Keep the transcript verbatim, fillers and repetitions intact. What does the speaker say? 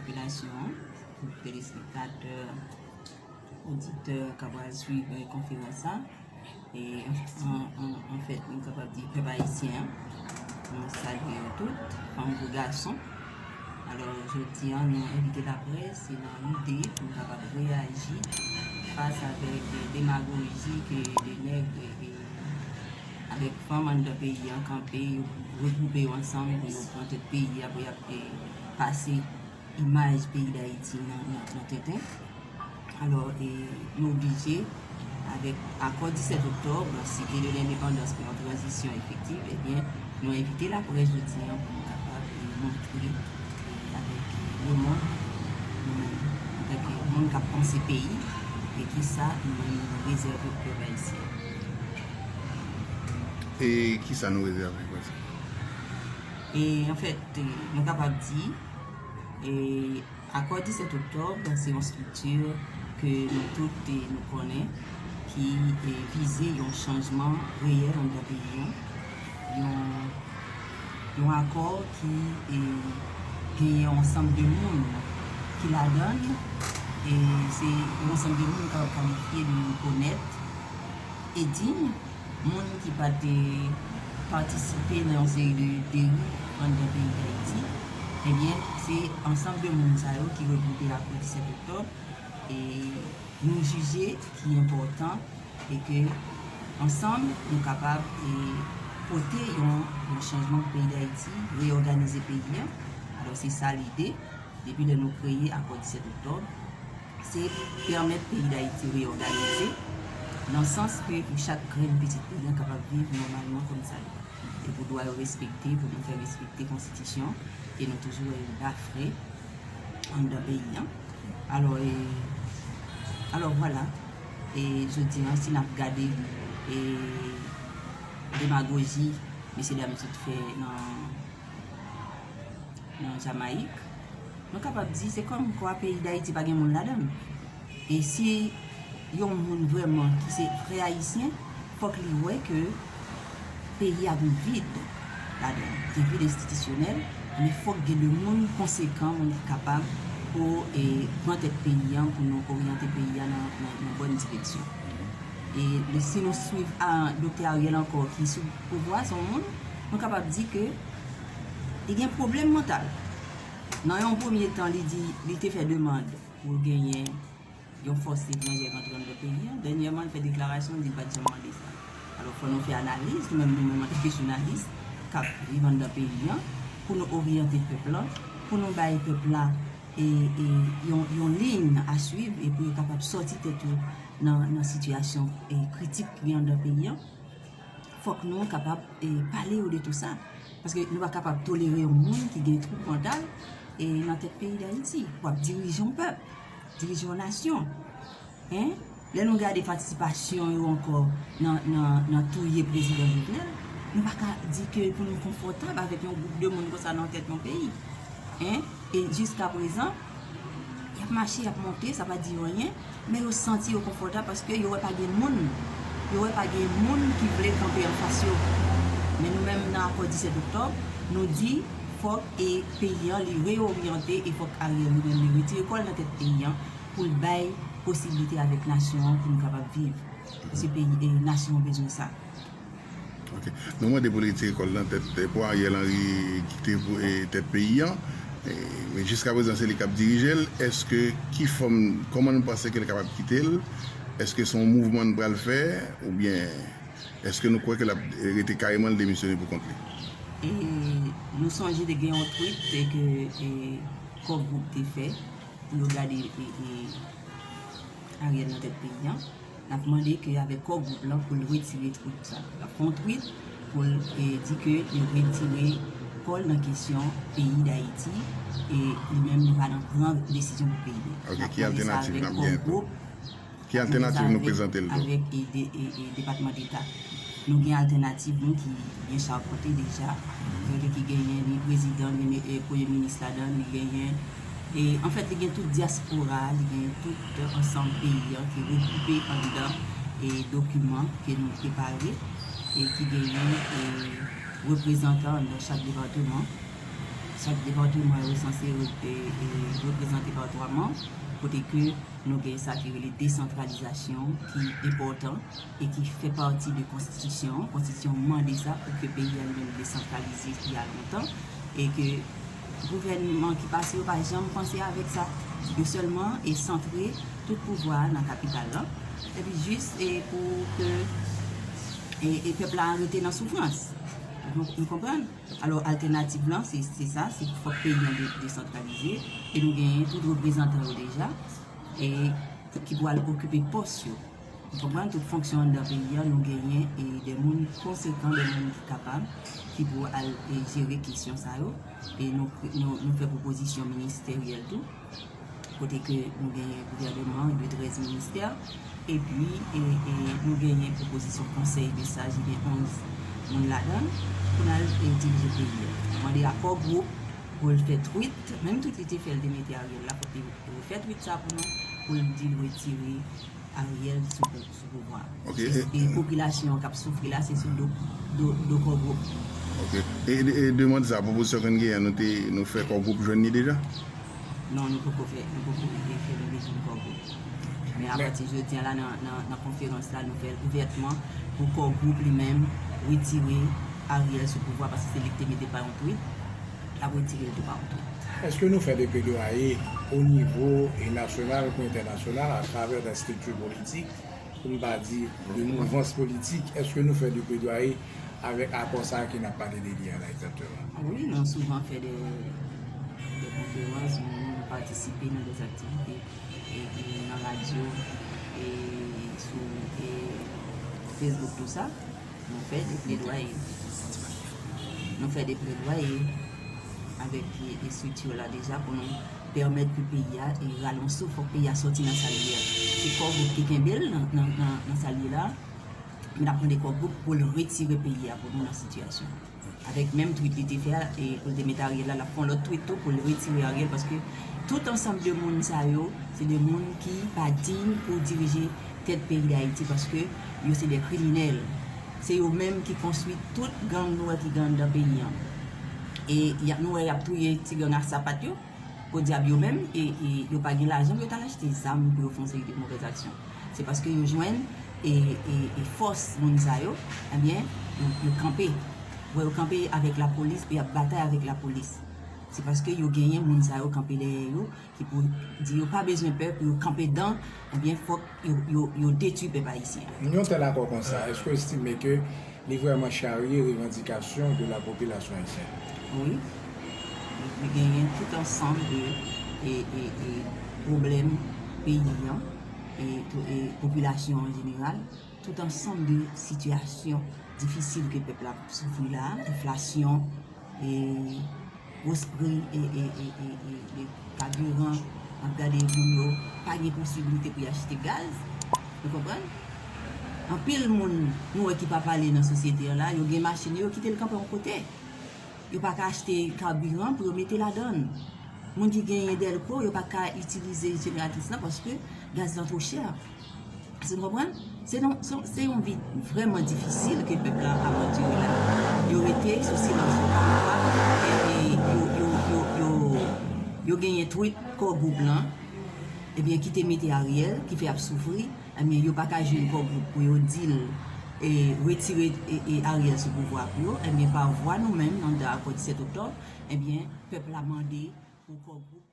Popilasyon an, telespektatè, oditè k ap pral swiv, eh, konferans sa. E an, an, an fèt, nou kapab di pèp ayisyen an, nou salye yo tout, fanm kou gason. Alò, jodi a, nou envite laprès, se nan lide pou nou kapab reyaji fas avèk, eh, demagoji ke de nèg, eh, eh, avèk fanm anndan peyi an kanpe, yo regwoupe yo ansanm pou yo pran tèt peyi a, pou y ap, eh, pase imaj peyi Dayiti nan, nan, nan tenten. Alò, e, nou oblije, avèk akò disèt oktòb, Cité de l'Indépendance pou yon tranzisyon efektiv, ebyen, nou envite laprès jodi a pou nou kapab, e, montre, e, avèk, e, lemonn, nou menm, antanke moun k ap panse peyi, e kisa nou menm nou rezève pou pèp ayisyen. E kisa nou rezève pou sa? E, anfèt, e, nou kapab di, e, Akò disèt oktòb se yon estrikti ke nou tout, e, nou konnen ki, e, vize yon chanjman reyèl anndan peyi an, yon, yon akò ki, e, genyen yon ansanm de moun ki ladan l, e se yon ansanm de moun k ap kalifye de onèt e diy, moun ki pa te patisipe nan yon seri de deriv anndan peyi Dayiti, ebyen, se ansanm de moun sa yo ki regwoupe apre disèt oktòb, e nou jije ki enpòtan e ke ansanm nou kapab, e, pote yon, yon chanjman pou peyi Dayiti, reyòganize peyi an. Alò, se sa lide. Depi lè nou kreye Akò disèt Oktòb, se pèmèt peyi Dayiti reyòganize, nan sans ke pou chak grenn pitit peyi an kapab viv nòmalman kòm sa dwa. E pou dwa yo respekte, pou nou fè respekte konstitisyon ke nou toujou wè yo bafwe anndan peyi an. Alò, e, alò vwala, e jodi an, si n ap gade, e demagoji mesye dam yo sot fè nan nan Jamayik, nou kapab di se kòmkwa peyi Dayiti pa gen moun ladan l. E si yon moun vrèman ki se vrè ayisyen, fòk li wè ke peyi a gen vid ladan l, gen vid enstitisyonèl, men fòk gen de moun konsekan, moun ki kapab pou, e, pran tèt peyi an, pou nou oryante peyi a nan, nan, nan bòn direksyon. E si nou swiv a Doktè Ariel ankò ki sou pouvwa, se yon moun, nou kapab di ke li gen pwoblèm mantal. Nan yon premye tan, li di li te fè demann pou genyen yon fòs etranjè k antre anndan peyi an. Dènyèman, li fè deklarasyon, li di l pa t janm mande sa. Alò, fò nou fè analiz, nou menm, nou menm antanke jounalis k ap viv anndan peyi an, pou nou oryante pèp la, pou nou bay pèp la, e, e, yon, yon liy a swiv e pou yo kapab sòti tèt yo nan, nan sitiyasyon, e, kritik ki gen anndan peyi an. Fòk nou kapab, e, pale yo de tou sa. Paske nou pa kapab tolere yon moun ki gen twoub mantal, e, nan tèt peyi Dayiti, pou ap dirije yon pèp, dirije yon nasyon. Hein? Lè nou gade patisipasyon yo ankò nan, nan, nan touye prezidan Jovenel, nou pa ka di ke pou nou konfòtab avèk yon gwoup de moun konsa nan tèt yon peyi. Hein? E jiskaprezan, y ap mache, y ap monte, sa pa di yo anyen, men yo santi yo konfòtab paske yo wè pa gen moun, yo wè pa gen moun ki vle kanpe anfas yo. Men nou menm nan Akò disèt Oktòb, nou di fòk, e, peyi an li reoryante e fòk Ariel li menm li retire kò l nan tèt peyi an pou l bay posiblite avèk nasyon an pou nou kapab viv. Paske peyi, e, nasyon an bezwen sa. Ok. Nou mande pou l retire kò l nan tèt, e, pou Ariel Henry kite pou, e, tèt peyi an. E, men jiskaprezan se li k ap dirije l. Èske, ki fòm, kòman nou panse ke l kapab kite l? Èske se yon mouvman n pral fè? Oubyen èske nou kwè ke l ap, e, rete kareman l demisyone pou kont li? E nou sonje te gen yon tweet ke, e, Core Group te fè pou yo gade, e, e, Ariel nan tèt peyi an. N ap mande ke avèk Core Group lan pou l retire tweet sa. L ap fè yon tweet pou l, e, di ke li retire kò l nan kesyon peyi Dayiti, e li menm li pa nan pran desizyon pou peyi li. Ok, ki altènativ n ap gen pou? Ki altènativ nou prezante l tou? Avèk, e, de, e, e, Depatman Deta. Nou gen altènativ nou ki byen chapante deja. Kote ki genyen ni prezidan, ni, e, premye minis ladan, li genyen, e, anfèt, li gen tout dyaspora, li gen tout ansanm peyi an ki regwoupe anndan, e, dokiman ke nou prepare, e ki genyen, e, reprezantan anndan chak depatman. Chak depatman yo sanse re- e- e reprezante pa twa manm, kote ke nou gen sa ki rele desantralizasyon ki enpòtan e ki fè pati de konstitisyon an. Konstitisyon an mande sa pou ke peyi a li menm desantralize pi a lontan e ke gouvènman ki pase yo pa janm panse avèk sa. Yo sèlman e santre tout pouvwa a nan kapital lan. Epi jis e pou ke e, e pèp la rete nan soufrans. Nou, nou konprann? Alò, altènativ lan, se, se sa, se fòk peyi an de- desantralize, e nou genyen tout reprezantan yo deja, e ki pou al okipe pòs yo. Ou konprann? Tout fonksyon anndan peyi an, nou genyen e de moun konsekan, de moun ki kapab, ki pou al e jere kesyon sa yo. E nou, nou, nou fè pwopozisyon ministeryèl tou, kote ke nou genyen gouvènman de trèz ministè, epi e, e nou genyen pwopozisyon konsèy de saj, li gen onz moun ladan l, pou n al e dirije peyi a. Mande a Core Group pou l fè tweet, menm tweet li te fè, l te mete Ariel la, fòk li refè tweet sa pou nou, pou l di l retire Ariel sou pou- sou pouvwa. Ok. E, e popilasyon an k ap soufri la, se sou do, do, do Core Group. Ok. E, e, e demann sa, pwopozisyon ke n genyen, nou te, nou fè Core Group jwenn li deja? Non, nou poko fè, nou poko rive fè nou bezwen Core Group. Men apati jodi a la, nan, nan, nan konferans la, nou fè l ouvètman pou Core Group li menm retire Ariel sou pouvwa, paske se li ki te mete pa yon tweet, l ap retire l tou pa yon tweet. Èske nou fè de pledwaye o nivo e nasyonal kou entènasyonal atravè de estrikti politik, pou n pa di de mouvans politik, èske nou fè de pledwaye avèk akò sa a ke n ap pale de li a la egzakteman? Wi, nou souvan fè de, de konferans, nou, nou patisipe nan de aktivite e, e nan radyo, e sou e Facebook, tou sa. Nou fè de pledwaye. Nou fè de pledwaye avèk e, estrikti la deja pou nou pèmèt ke peyi a e rale yon souf, fòk peyi a sòti nan sa l ye a. Se Core Group ki kenbe l nan, nan, nan, nan sa l ye la. Men n ap mande Core Group pou l retire peyi a pou nou nan sitiyasyon. Avèk menm tweet li te fè a, e pou l te mete Ariel la, l ap fè yon lòt tweet tou pou l retire Ariel, paske tout ansanm de moun sa yo, se de moun ki pa diy pou dirije tèt peyi Dayiti, paske yo se de kriminèl. Se yo menm ki konstwi tout gang nou wè ki gen anndan peyi an. E y ap, nou wè y ap touye ti gang a sapat yo, podyab yo menm, e, e yo pa gen lajan pou yo t al achte zam pou yo fè yon seri de movèz aksyon. Se paske yo jwenn e, e, e fòs moun sa yo, ebyen, yo, yo kanpe. Wè yo kanpe avèk lapolis, pou y ap batay avèk lapolis. Se paske yo genyen moun sa yo kanpe dèyè yo, ki pou di yo pa bezwen pè, pou yo kanpe dan, ebyen, fòk yo, yo, yo detwi pèp ayisyen. Yon tèl akò konsa, èske w estime ke li vrèman charye revandikasyon de la popilasyon ayisyèn? Wi. Li genyen tout ansanm de e, e, e pwoblèm peyi an, e, tou- e popilasyon an jeneral, tout ansanm de sitiyasyon difisil ke pèp la ap soufri la, enflasyon, e wos pri e, e, e, e, e, e kabiran, n ap gade moun yo pa gen posiblite pou y achte gaz. Ou konprann? Anpil moun nou wè ki pa pale nan sosyete an la, yo gen machin yo, yo kite l kanpe yon kote. Yo pa ka achte kabiran pou yo mete ladan l. Moun ki genyen dèlko, yo pa ka itilize jeneratris lan paske gaz lan twò chè. Èske nou konprann? Se yon, se, se yon vi vrèman difisil ke pèp la ap andire la. Yo rete sou silans yo pa kapab, e, e yo, yo, yo, yo, yo genyen tweet Core Group lan, ebyen, ki te mete Ariel, ki fè y ap soufri, ebyen, yo pa ka jwenn Core Group pou yo di l, e, retire, e, e, Ariel sou pouvwa pou yo, ebyen, pa vwa nou menm, nan akò disèt oktòb, ebyen, pèp la mande pou Core Group